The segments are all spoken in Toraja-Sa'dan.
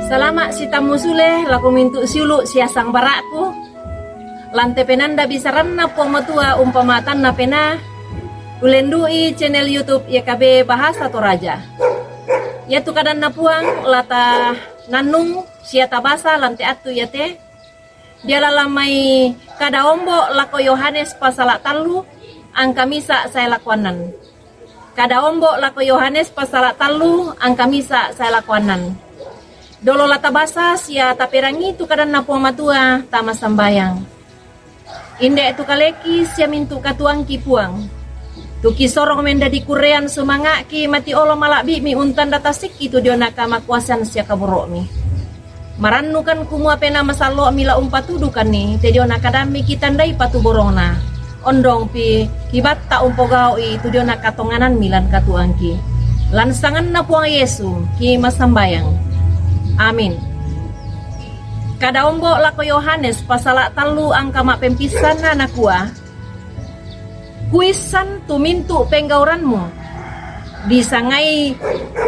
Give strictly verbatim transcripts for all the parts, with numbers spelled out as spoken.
Salama' sitammu sule lako mintu' siulu' sia sangbara'ku. Lan te penanda bisaranna Puang Matua umpamatanna penaa, ulendu'i channel YouTube Y K B Bahasa Toraja. Iatu kadanna Puang la tanannung sia tabasa lan te attu iate, diala lan mai Kada Ombo' lako Yohanes pasala' tallu angka misa' sae lako annan. Kada Ombo' lako Yohanes pasala' tallu angka misa' sae lako annan. Dolo la tabasa sia taperangii tu kadanna Puang Matua, tama sambayang. Inde' tu kaleki sia mintu' katuoangki Puang, tu kisorong mendadi kurrean sumanga'ki mati olo mala'bi'mi untanda tasikki tu diona kamakuasan sia kaboro'mi. Marannukan kumua Penaa Masallo'mi la umpatudukanni te diona kadammi kitandai patuborongna. Ondongpi kibatta' umpogau'i tu diona katonganammi lan katuoangki. Lan sanganna Puang Yesu kimassambayang. Amin. Kada Ombo' lako Yohanes pasala' tallu angka ma'pempissanna nakua, Kuissan tu mintu' penggauranmu, disangai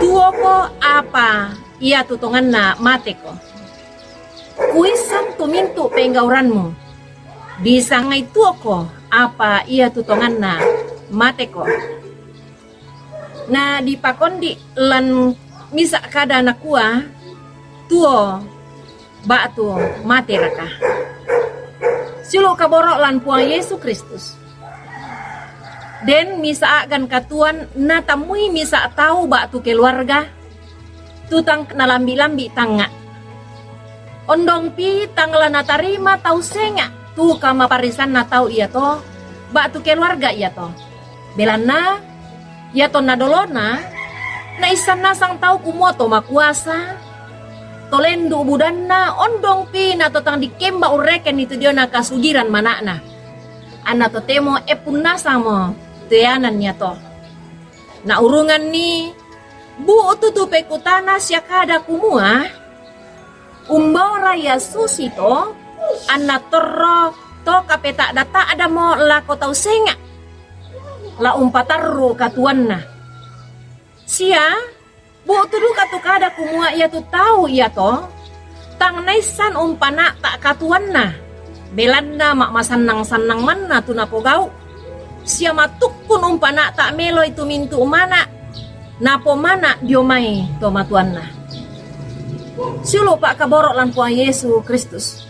tuoko apa iatu tonganna mateko. Kuissan tu mintu' penggauranmu, disangai tuoko apa iatu tonganna mateko. Na dipakondi' lan misa' kada nakua, tuo ba'tu materaka. Siulu' kaboro' lan Puang Yesu Kristus. Den misa' a'gan katuoan natammui misa' tau ba'tu keluarga, tu tang nalambi'-lambi' tangnga'. Ondongpi tang la natarima tau senga' tu kamaparrisanna tau iato, ba'tu keluarga iato. Belanna, ia tonna dolona, naissan nasang tau kumua to makuasa, to lendu' budanna, ondongpi na to tang dikemba urrekenni tu diona kasugiran mana'na. Anna totemo eppun nasangmo teanan iato. Naurunganni bu'tu tu pekutana sia kada kumua, Umbaora ia susito, anna torro to kapeta'da-ta'damo lako tau senga', la umpatarru' katuoanna. Sia bu'tu duka tu kada kumua iatu tau iato tang naissan umpana'ta' katuoanna, belanna ma'masannang-sannang manna tu napogau', sia matukkun umpana'ta' meloi tu mintu' mana' napomana' dio mai to matuanna. Siulu' pa'kaboro' lan Puang Yesu Kristus.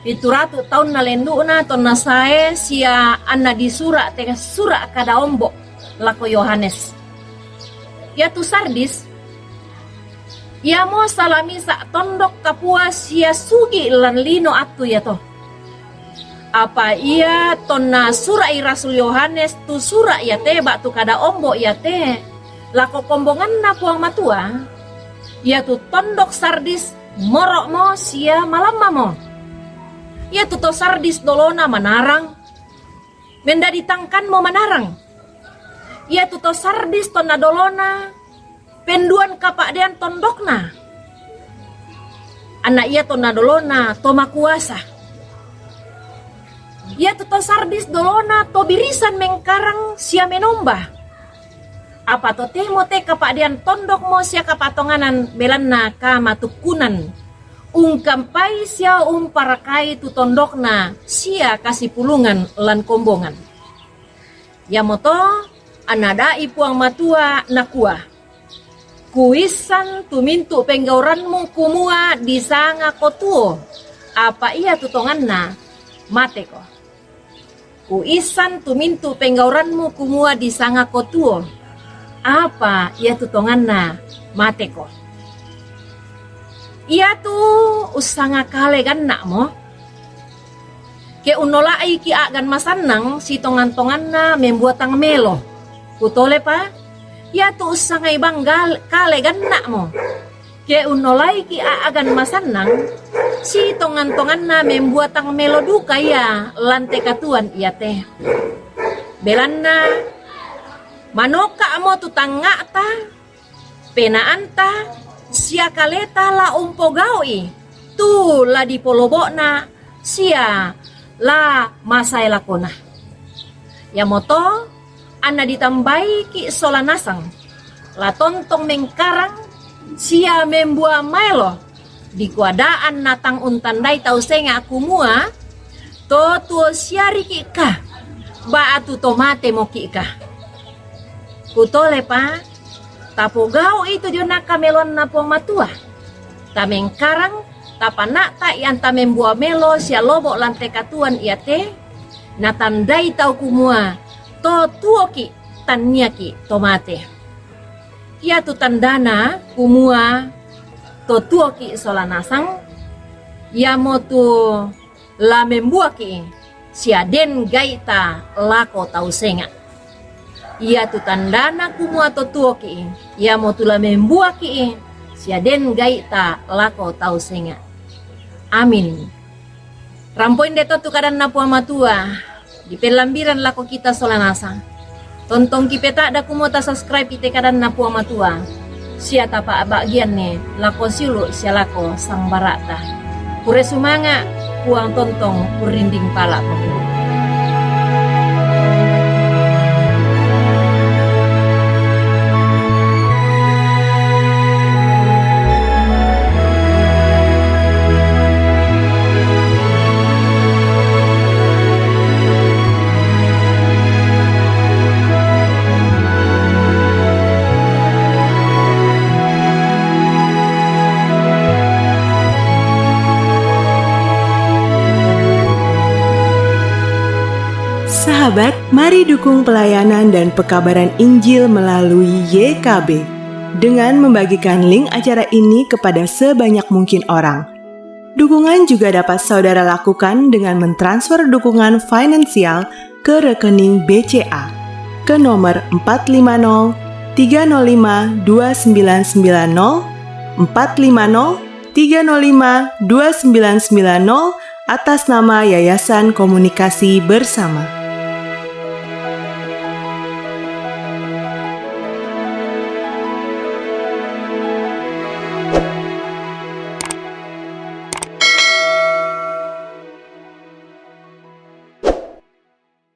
Pitu ratu' taunna lendu'na tonna sae sia anna disura' te sura' Kada Ombo' lako Yohanes. Iatu Sardis, iamo sala misa' tondok kapua sia sugi' lan lino attu iato. Apa ia tonna sura'i Rasul Yohanes tu sura' iate ba'tu Kada Ombo' iate lako kombonganna Puang Matua, iatu tondok Sardis moro'mo sia malammamo. Iatu to Sardis dolona manarang, mendadi tangkanmo manarang. Iatu to Sardis tonna dolona penduan kapa'dean tondokna. Anna ia tonna dolona to makuasa. Iatu to Sardis dolona to birisan mengkarang sia menomba. Apa totemo te kapa'dean tondokmo sia kapatonganan belanna kamatukkunan. Ungkampai sia umparakai tu tondokna sia kasipulungan lan kombongan. Iamoto anna da'i Puang Matua nakua, Kuissan tu mintu' penggauranmu kumua disangako tuo, apa iatu tonganna mateko. Kuissan tu mintu' penggauranmu kumua disangako tuo, apa iatu tonganna mateko. Iatu ussanga kale ganna'mo, ke unnola'iki a'gan masannang sitongan-tonganna membua tang melo. Kutolepa, iatu ussangai bang gal-, kale ganna'mo, ke unnolaiki a'gan masannang sitongan-tonganna membua tang melo duka ia lan te katuoan iate. Belanna manoka'mo tu tangnga'ta, penaanta sia kaleta la umpogau'i tu la dipolobo'na sia la masae lakona. Iamoto anna ditambaiki' sola nasang, la tontong mengkarang sia membua maelo Dikuadaan na tang untandai tau senga' kumua, to tuo siariki' ka, ba'tu to mate moki' ka. Kutolepa, tapogau'i tu diona kameloanna Puang Matua. Tamengkarang, tapana'ta'i anta membua melo sia lobo' lan te katuoan iate, natandai tau kumua, to tuoki', tanniaki' to mate. Iatu tandana kumua, to tuoki' sola nasang, iamotu la membuaki' sia den gai'ta lako tau senga'. Iatu tandana kumua to tuoki', iamotu la membuaki' sia den gai'ta lako tau senga'. Amin. Rampoinde to tu kadanna Puang Matua, dipellambiran lako kita sola nasang. Tontong kipeta'da kumua ta subscribe ite kadanna Puang Matua, sia tapa'bagianne lako siulu' sia lako sangbara'ta. Pure sumanga', Puang tontong purrinding pala'ko. Sahabat, mari dukung pelayanan dan pekabaran Injil melalui Y K B dengan membagikan link acara ini kepada sebanyak mungkin orang. Dukungan juga dapat saudara lakukan dengan mentransfer dukungan finansial ke rekening B C A ke nomor empat lima nol tiga nol lima dua sembilan sembilan nol, empat lima nol tiga nol lima dua sembilan sembilan nol, atas nama Yayasan Komunikasi Bersama.